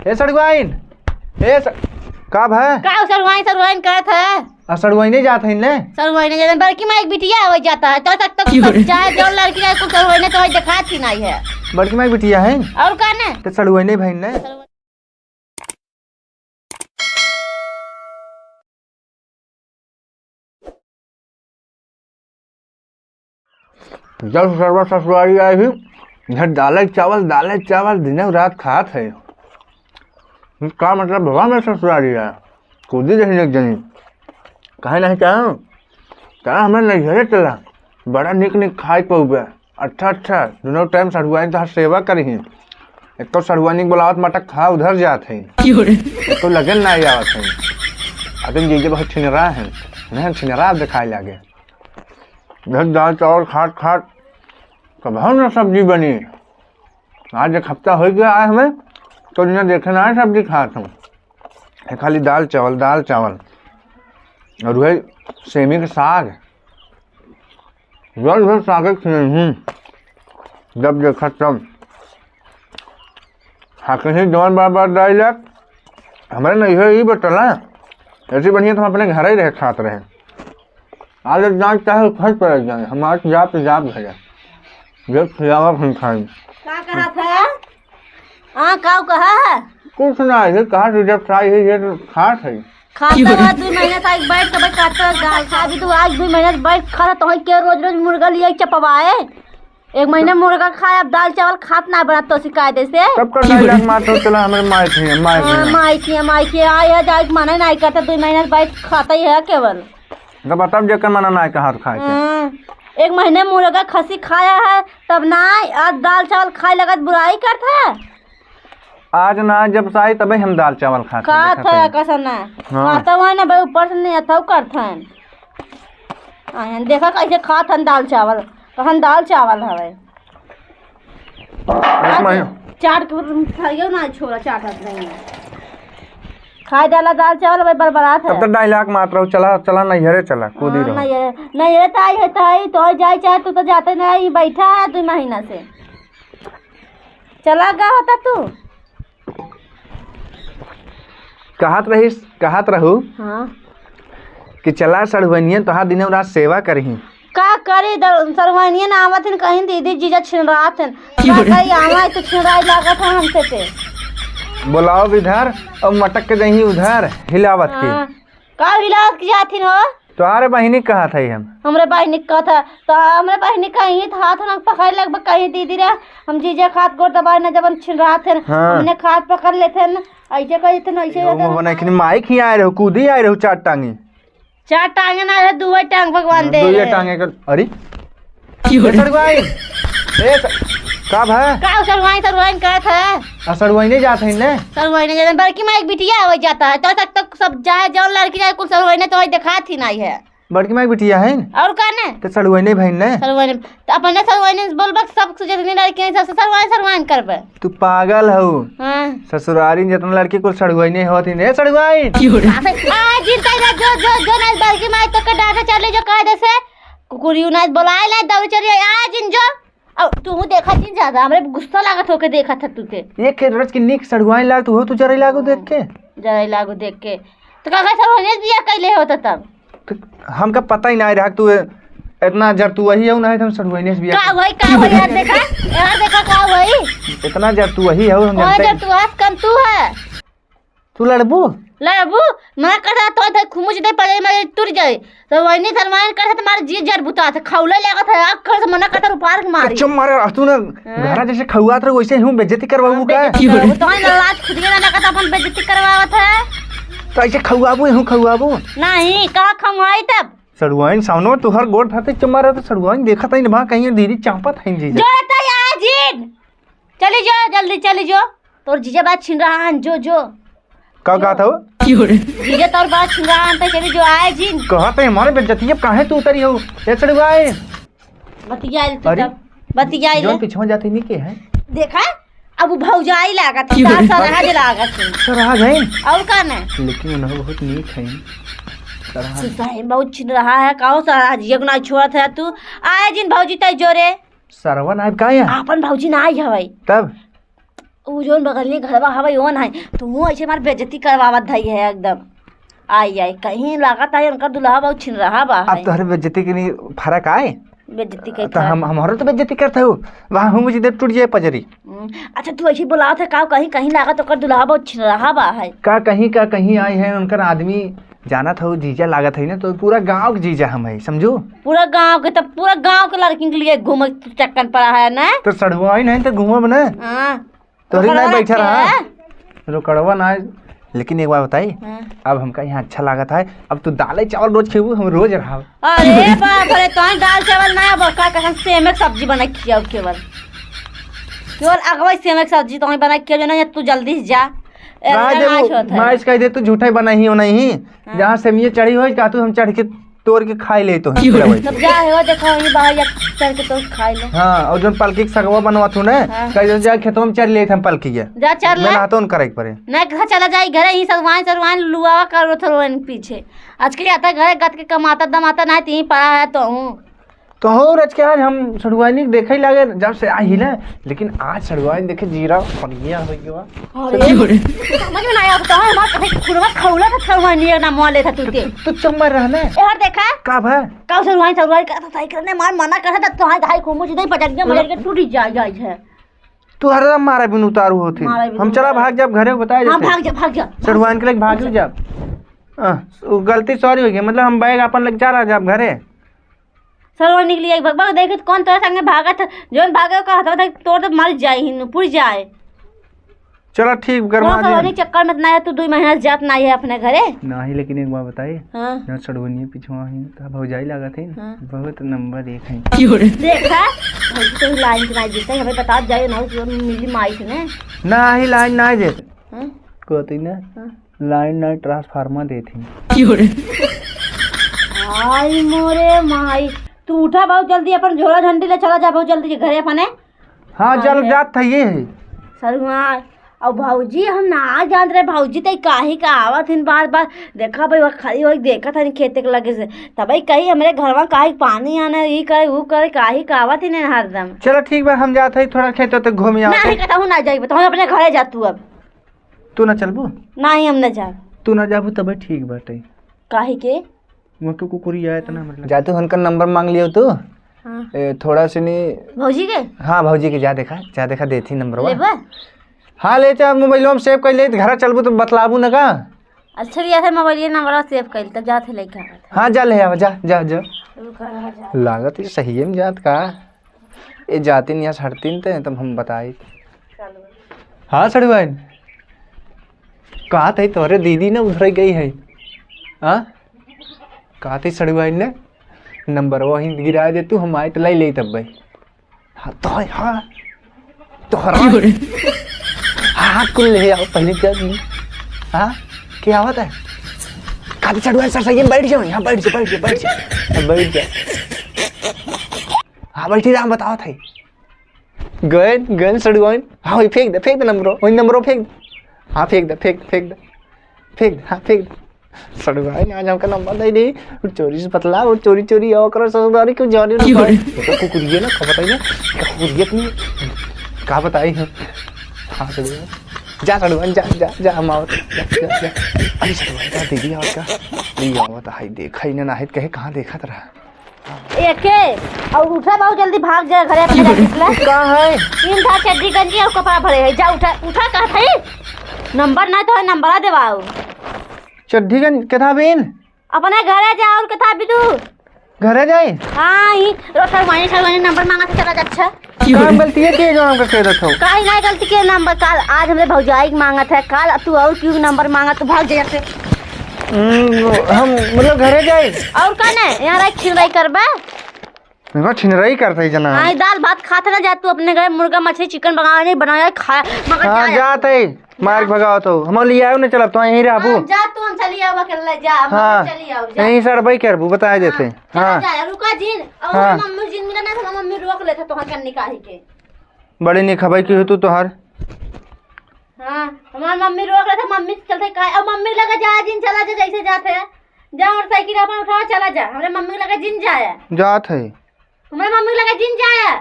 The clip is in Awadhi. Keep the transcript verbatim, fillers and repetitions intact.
ए सड़ुआइन, ए स-, का भा? का सड़ुआइन, सड़ुआइन कहत है? आ सड़ुआइने जात है ने? सड़ुआइने जात है, बड़की माई के बिटिया हो जाता है, तो तक तो की हो रे? चाहे जौन लड़की रहे, कुल सड़ुआइने तो देखात ही नहीं है। बड़की माई के बिटिया है? और का ने? तो सड़ुआइने भइन ने? जब सरवा ससुरारी आए भी, इधर दाल चावल, दाल चावल, दिन रात खात है। का मतलब भवा में ससुरारी आए, कूदी रही एक जनी। कहे नहीं चाहो, चला हमें नैहरे चला, बड़ा निक निक खाए पउबे। अच्छा, अच्छा, दुनों टाइम सढ़ुआइन तोहार सेवा करिहीं। एक तो सढ़ुआइन के बोलावत मटक खा उधर जात है। की हो रे? एक तो लगन ना आवत है। अतिन जीजे बहुत छिनरा है, नहीं छिनरा दिखाए लागे। घर दाल चावल खात खात कबहू ना सब्जी बनी। आज एक हफ्ता हो गया आए हमें, तो इन्हें देखे ना है सब्जी खात हम। ये खाली दाल चावल, दाल चावल। और वही सेमी के साग। जल भर सागे खिए, हम्म। जब देखा तब। हाँ, कहीं जवन बार बार डायलॉग, हमरे नहीं है, ई बटला। ऐसी बढ़िया तो हम अपने घर ही रह खात रहे। आज जान चाहे फट पड़ जाए, हम आज जाप जाप घरे। जब खिलावा हम खाई। का कहा था? हाँ, काऊ कहा? कुछ ना, ये कहा तू जब खाई है, ये तो खात है। खाता रहा, दुइ महीना से आज बैठ के, बैठ खाता रहा, दाल खा भी तू आज दुइ महीना से बैठ खाता, तो के रोज रोज मुर्गा लिए चपवाए? एक महीना मुर्गा खाए, अब दाल चावल खात ना बना तो सिकायत से। तब का डायलॉग मार तो चला, हमारे माई थी, माई थी। हाँ, माई थी, माई थी, आए है, जाए के मना नहीं करता, दुइ महीना से बैठ खाता ही है केवल। तो बताओ, जेकर मना ना है के हाथ खाए के। हाँ, एक महीने मुर्गा खसी खाया है, तब ना आज दाल चावल खाए लगत बुराई करत है। आज ना, जब से आई तबे हम दाल चावल खात हैं, खात देखत है, हैं। कसम ना। हाँ। खाता हुआ ना भाई, ऊपर से नहीं अथव करत हैं। आयन देखा कैसे खात हन दाल चावल, कहन दाल चावल हवे। एक आज महीना। चाट के खाइयो ना छोड़ा, चाटत नहीं है। खाए डाला दाल चावल, भाई बरबरात है। तब तो डायलॉग मार रहो, चला, चला नैहरे चला, कूदी हाँ, रहो। नैहरे, नैहरे तो आई है, तो आई, तो आई जाए चाहे, तू तो जाते नहीं, बैठा है दो महीना से। चला गा होता तू। कहत रहीस, कहत रहू हाँ। कि चला सढ़ुआइनियन तोहार दिनों रात सेवा करही। का करी, द-, सढ़ुआइनियन आवत हन कहीं दीदी जीजा छिनरात हन। का करी, आवा तो छिनराई लागत है हमसे ते। बोलाओ इधर और मटक के जहीं उधर हिलावत की। हाँ। का हिलावत की जाथिन हो? तोहरे बहिनी कहत हई हम। हमरे बहिनी कहत है, तो हमरे बहिनी कहीं तो हाथ ना पकड़ लगबे, कहीं दीदी रे, हम जीजे खात गोड़ दबाए ना, जब हम छिनरात हैं, हाँ। हमने खात पकड़ लेते हैं, ऐसे कर देते हैं, ऐसे यो कर देते हैं। मोहन, एखनी माई खियाए रहो, कूदी आए रहो, चार टांगी। चार टांगे ना रहे, दुए टांग भगवान दे दुए रहे। टांगे कर, अरे? की हो ए रहा? सड़ुआइन, ए स-, का भा? का सड़ुआइन, सड़ुआइन कहत है? आ, सड़ुआइने जात है ने? सड़ुआइने जात है, बड़की माई के बिटिया हो जाता है, तो तक, तक सब जाए, जौन लड़की जाए, कुल सड़ुआइने तो देखात ही नहीं है। बड़की माई के बिटिया है? और का ने? तो सड़ुआइने भइन ने? सड़ुआइने, तो अपने सड़ुआइने से बोलबक, सब जितनी लड़की हैं, सबसे सड़ुआइन, सड़ुआइन करबे। तू पागल हऊ। हाँ। ससुरारी में जितना लड़की कुल सड़ुआइने होत ही ने, ए सड़ुआइन। की हो रहा? आ, जिन तैरा जो, जो, जो ना बड़की माई तो के डांटा चले जो कह दे से, कुकुरियो ना बोलाए ले, दौड़ चली, आ जिन जो। अब तू देखा जिन ज्यादा, हमरे गुस्सा लागत होके देखा था तू के। ये के रच के नीक सड़ुआइन लाग, तू हो तू जरे लागो देख के। जरे लागो देख के। तो का सड़ुआइन बिया कैले होता तब? तो हमका पता ही ना रहा कि तू इतना जर तू वही हो ना है, तो हम सड़ुआइने से बिया का कर- वही, का वही, यार देखा, यार देखा का वही। इतना जर तू वही हो, हम कौन जानते जर हैं। तू आज कम तू है? तू लड़बू? लड़बू? मना करता तो थे खुमुच दे पड़े, मरे टूट जाए। तो वही नहीं सलमान करता तुम्हारे जी जर बुता थे, खौले लगा था, आग कर से मना करता रुपार के मारी। अच्छा मारे रह तू ना, हाँ। घरा जैसे खौआत रहो वैसे ही हूँ बेइज्जती करवाबू का? बेइज्जती करवाबू, तो ना लाज खुद के ना लगा था, अपन बेइज्जती करवावत है। तो ऐसे खौआबू, हूँ खौआबू? नहीं, कहा खौआई तब? सड़ुआइन सामने में तोहर गोड़ धरते चुम्मा रहता, सड़ुआइन देखत है ना, कहीं दीदी चापत है जीजा। जो रहता है, आ जिन। चली जो, जल्दी चली जो। तोर जीजा बात छीन रहा है, जो, जो। का जो। कहत हो? जीजा तोर बात छीन रहा है, तो चली जो, आए जिन। कहत है हमारे बेइज्जती, अब काहे तू उतरी हो? ए सड़ुआइन। बतियाइल तू अरे। तब, बतियाइल। जौन पिछवा जाते नहीं के है? देखा? अब उ भौजाई लागत है, की हो? सरहज लागत है। सरहज है? और का ना? लेकिन उन्हें बहुत नीक है। सरहज। सुसाही बहुत छिन रहा है, काहो सरहज, ये ना छोड़त है तू। आए जिन भौजी तै जोरे। सरवन आए का यहाँ? आपन भौजी ना आई हवई। तब? उ जौन बगलिए घरवा हवे, ओन है। तू ऐसे हमार बेइज्जती करवावत धई है एकदम। आई, आई, कहीं लागत है उनकर दुल्हा बहुत छिनरहा बा अब है। तोहरे बेइज्जती के नहीं फर्क आए? बेइज्जती के तो फर्क। हम, हमरो तो बेइज्जती करत हो। वहाँ हम मुझे टूट जाए पजरी। हम्म, अच्छा, तू ऐसे बोलावत है का? कहीं, कहीं लागत ओकर दुल्हा बहुत छिनरहा बा है। का कहीं, का कहीं आए हैं उनकर आदमी, जानत हो, जीजा लागत है ना, तो पूरा गाँव के जीजा हम है, समझू? पूरा गाँव के, तब पूरा गाँव के लड़किन के लिए घूमे चक्कन पड़ा है ना? तो सड़ुआइन है तो घूमब ना। हाँ। तोहरी रोकड़वा नहीं बैठा रहा। रखे है। रोकड़वा ना, लेकिन एक बात बताई, हाँ। अब हमका यहाँ अच्छा लागत है, अब तू दाल चावल रोज खेबू, हम रोज रहब। अरे बाप रे, तोहरी दाल चावल ना, अब का कहन सेमे के सब्जी बना के खियाओ केवल। केवल अगवा सेमे के सब्जी तोहरी बना के खियाओ ना, तू जल्दी से जा। ए, राय इतना दे, नाश वो होत है। माइस कह दे, तू झूठा ही बनाई हो नहीं। हाँ। जहाँ सेमिया चढ़ी हो, का तू हम चढ़ के तोड़ के खाई ले तो हम की हो रे? पूरा वैसे। तब जा हो, देखो, वहीं बाहर या चढ़ के तोड़ के खाई ले। हाँ, और जौन पलकी के सगवा बनवा थू ना, हाँ। कह दे, जा खेतवा में चढ़ ले हम पलकी के। जा चढ़ मैं ले। नहातो न करे के पड़े। नहीं, घर चला जाई, घरे ही सरुआइन, सरुआइन लुआवा करो थरुआइन पीछे। आज के जाता घरे गत के कमाता दमाता नहीं, तीन पड़ा है तो हूँ। तो हो रच के आज हम सड़ुआइनी के देखे लागे जब से आई हिले, लेकिन आज सड़ुआइन देखे जीरा पनिया हो गया। अरे, समझ में ना आया, तो हमार कहीं खुरवा खौला था, सड़ुआइनी ना मोले था तू ते। तू चुप मत रहने। ए, हर देखा? का भा? का सड़ुआइन, सड़ुआइन का तो सही करने मार मना कर था, तो हाय, हाय, को मुझे नहीं पटक दिया, मर के टूट ही जा, जा, जा। तू हरदम मारे बिन उतारू होती। मारे बिन हम चला उतारू। भाग जाब घरे, बताए हाँ, देते। भाग जा, भाग जा। सड़ुआइन के लेके भाग जाब। हाँ, वो गलती सॉरी हो गई, मतलब हम बैग अपन लेके जा रहा जाब घरे। सरवा निकली आई, भगभग देखी तो कौन तोरे संगे भागत है, जौन भागे का हथवा धर तोड़ दे, मर जाए ही, नुपुर जाए। चला ठीक, गरमा कौन सरवा जी। नहीं चक्कर में ना है, तू दो महीना से जात नहीं है अपने घरे। नहीं, लेकिन एक बात बताई, हाँ। जौन सड़वनिया पिछवा ही, तो भौजाई लागत है, हाँ। बहुत नंबर एक है। देखा, भौजी तो लाइन के नहीं जीते, हमें बता जाए ना, जो मिली माई से ने। नहीं, लाइन नहीं देते। हाँ? कहती ना, हाँ। लाइन ना ट्रांसफार्मर देत ही। की हो रे? आई मोरे माई, तू उठा बहुत जल्दी, अपन झोला झंडी ले चला जा बहुत जल्दी घरे अपने। हाँ, हाँ, चल ये। जात था ये है। सरुआ, और भौजी हम ना जानत रहे, भौजी ते काहे का आवत हिन बार बार। देखा भाई, वो खड़ी होई देखत हन खेते के लगे से, तबई कही हमरे घरवा काहे पानी आना, ई करे, ऊ करे, काहे का आवत हिन हरदम। चलो ठीक बा, हम जात हई थोड़ा खेत तक घूम आओ। नहीं, कहता हूँ ना जाइबे, तो हम अपने घरे जा तू अब। तू ना चलबू? नाही, हम ना जाब। तू ना जाबू तबे ठीक बाटे। काहे के? वहाँ के कुकुरिया इतना मतलब। जा तू उनका नंबर मांग लियो तू। हाँ। ए, थोड़ा से नहीं। भौजी के? हाँ, भौजी के जा देखा, जा देखा देथी नंबरवा। लेबा? हाँ, ले जा, मोबाइलवा में सेव कर ले, घर चलबू तो बतलाबू ना का? अच्छा, लिया था मोबाइल, ये नंबरवा सेव कर, तब जात है लेके आवत है। हाँ, जा ले आवा, जा, जा, जा। रुका, रुका, जा। लागत ये सही में जात का? ए जातिन या हरतिन ते तब हम बताई। हाँ सड़ुआइन, का ते तोरे दीदी ने उधर गई है। हाँ, का ते सड़ुआइन ने नंबर वही गिरा दे तू, हम आए तो लाई ले तब भाई। हाँ तो है, हाँ तो हरा। हाँ, हाँ, कुल ले आओ पहले क्या दी? हाँ, क्या आवत है? का ते सड़ुआइन सर सही में बैठ जाओ, यहाँ बैठ जाओ, बैठ जाओ, बैठ जाओ, बैठ जाओ। हाँ, बैठी राम बतावत है। गएन, गएन सड़ुआइन। हाँ, वही फेंक दे, फेंक दे नंबरो, वही नंबरो फेंक दे। हाँ, फेंक दे, फेंक दे, फेंक दे। फेंक दे, हाँ, फेंक दे। सड़ुआइन आज हमका नंबर दे दी। वो चोरी से बतला, वो चोरी चोरी आओ करो ससुरारी क्यों जाने ना क्यों पाए। रे? तो कुकुरिये ना, का बताई ना? कुकुरिये अपनी, का बताई हम? हाँ, सड़ुआइन। जा सड़ुआइन, जा, जा, जा, हम आवत, जा, जा, जा। अरे सड़ुआइन, का दीदी आवत का? नहीं आवत, हाय, देखा ही ना, नाहित कहे, कहाँ देखत रहा? एके, और उठा बहुत जल्दी भाग जा घरे अपने जाके निकला। का है? इन था चड्डी गंजी और कपड़ा भरे है, जा उठा, उठा कहत है। नंबर ना तो है, नंबर देवाओ। चड्डी गंज के था बीन? अपने घरे जा और के था बिदु। घरे जाए? हाँ, ही रोटर वाणी सर वाणी नंबर मांगा था, चला जा, अच्छा। का हम गलती है के जो हमका कह देत हो? काहे ना गलती के नंबर, काल आज हमरे भौजाई के मांगत है, काल तू और क्यों नंबर मांगा तो भाग जाए से। हम्म, हम मतलब घरे जाए। और का ना, यहाँ रह छिनराई करबा? देखो, छिनराई करते ही जना। हाँ, दाल भात खाते ना जा तू अपने घर, मुर्गा मछली चिकन बनावे नहीं, बनावे खाए, मगर हाँ, जा, जा। जाते ही मार के भगाओ तो हम ले आओ ना, चलब तो यहीं रहबू। हाँ, जा तू, हम चली आओ अकेले, जा, हम हाँ, चली आओ, जा। यहीं सड़बई करबू, बताए देते। हाँ, चला हाँ। जा, रुका जिन, और हाँ। मम्मी जिन मिला ना, तो मम्मी रोक लेते तोहर कन्नी काहे के। बड़ी निक हवाई की हो तू तोहार। हाँ, हमार मम्मी रोक रहे थे, मम्मी से चलते काहे, अब मम्मी लगे जा जिन, चला जा जैसे जाते हैं। जा मोटरसाइकिल अपन उठाओ, चला जा, हमरे मम्मी लगे जिन जाया। जात है। हमरे मम्मी लगे जिन जाया।